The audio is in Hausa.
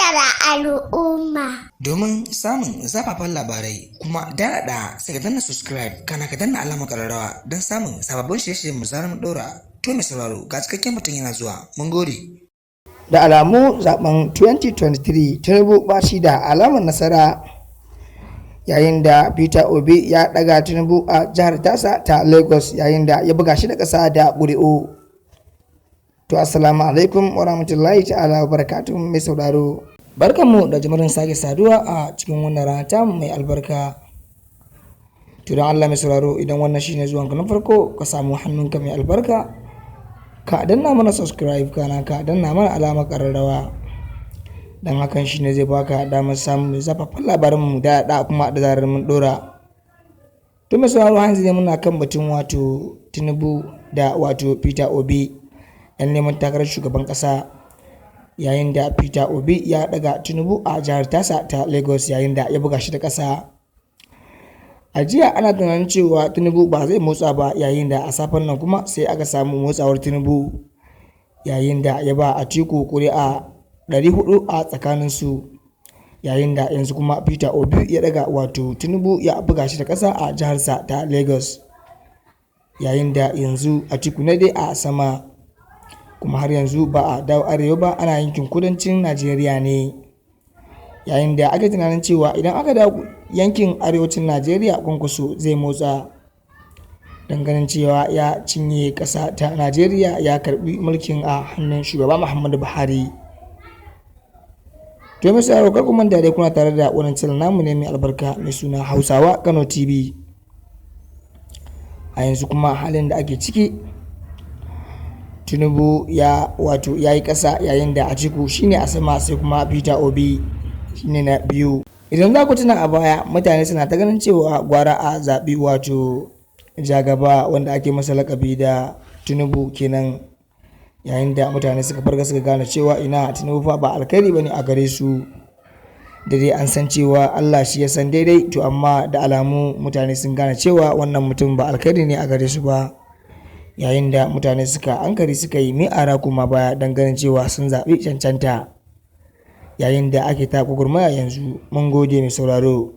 Al'umma. Domin samun zafafan labarai kuma daɗaɗa, sai ka danna subscribe, kana ka danna alamar ƙararrawa don samun sababbin shirye-shiryen mu zarar mun ɗora. To mai sauraro, ga cikakken mutum yana zuwa. Mun gode. Da alamu zaben 2023, Tinubu ba shi da alamar nasara, yayin da Peter Obi ya daga Tinubu a jihar tasa ta Lagos, yayin da ya buga shi da ƙasa da ƙuri'u. To, assalamu alaikum wa rahmatullahi ta'ala wa barakatuhu. Mai sauraro, barkanmu da jimirin sake saduwa a cikin wannan rana ta mai albarka. To, don Allah mai sauraro, idan wannan shine zuwanka na farko, ka samu hannunka mai albarka ka danna mana subscribe, kana ka danna mana alamar ƙararrawa, don hakan shine zai baka damar samun zafafan labaran mu da da kuma da zarar mun dora. To mai sauraro, yanzu ne muna kan batun wato Tinubu da wato Peter Obi, yan neman takarar shugaban kasa, yayin da Peter Obi ya daga Tinubu a jihar tasa ta Lagos, yayin da ya buga shi da kasa. A jiya ana tunanin cewa Tinubu ba zai motsa ba, yayin da a safen nan kuma sai aka samu motsawar Tinubu, yayin da ya ba Atiku kuri'a 400 a tsakaninsu, yayin da yanzu kuma Peter Obi ya daga wato Tinubu, ya buga shi da ƙasa a jiharsa ta Lagos, yayin da yanzu Atiku ne dai a sama. Kuma har yanzu ba a dawo arewa ba, ana yankin kudancin Najeriya ne, yayin da ake tunanin cewa idan aka dawo yankin arewacin Najeriya, Kwankwaso zai motsa ganin cewa ya cinye ƙasa ta Najeriya, ya karbi mulkin a hannun shugaba Muhammadu Buhari. To mai sauraro, kar ku manta dai kuna tare da wannan channel namu ne mai albarka mai suna Hausawa Kano TV. A yanzu kuma halin da ake ciki, Tinubu ya wato ya yi ƙasa, yayin da Atiku shine a sama, sai kuma Peter Obi shine na biyu. Idan za ku tuna, a baya mutane suna ta ganin cewa gwara a zaɓi wato jagaba, wanda ake masa lakabi da Tinubu kenan, yayin da mutane suka farga suka gane cewa ina, Tinubu fa ba alkhairi bane a gare su. Da dai an san cewa Allah shi ya san daidai, to amma da alamu mutane sun gane cewa wannan mutum ba alkhairi ne a gare su ba, yayin da mutane suka ankari suka yi mi'ara kuma baya don ganin cewa sun zaɓi cancanta, yayin da ake ta gwagwarmaya yanzu. Mun gode mai sauraro.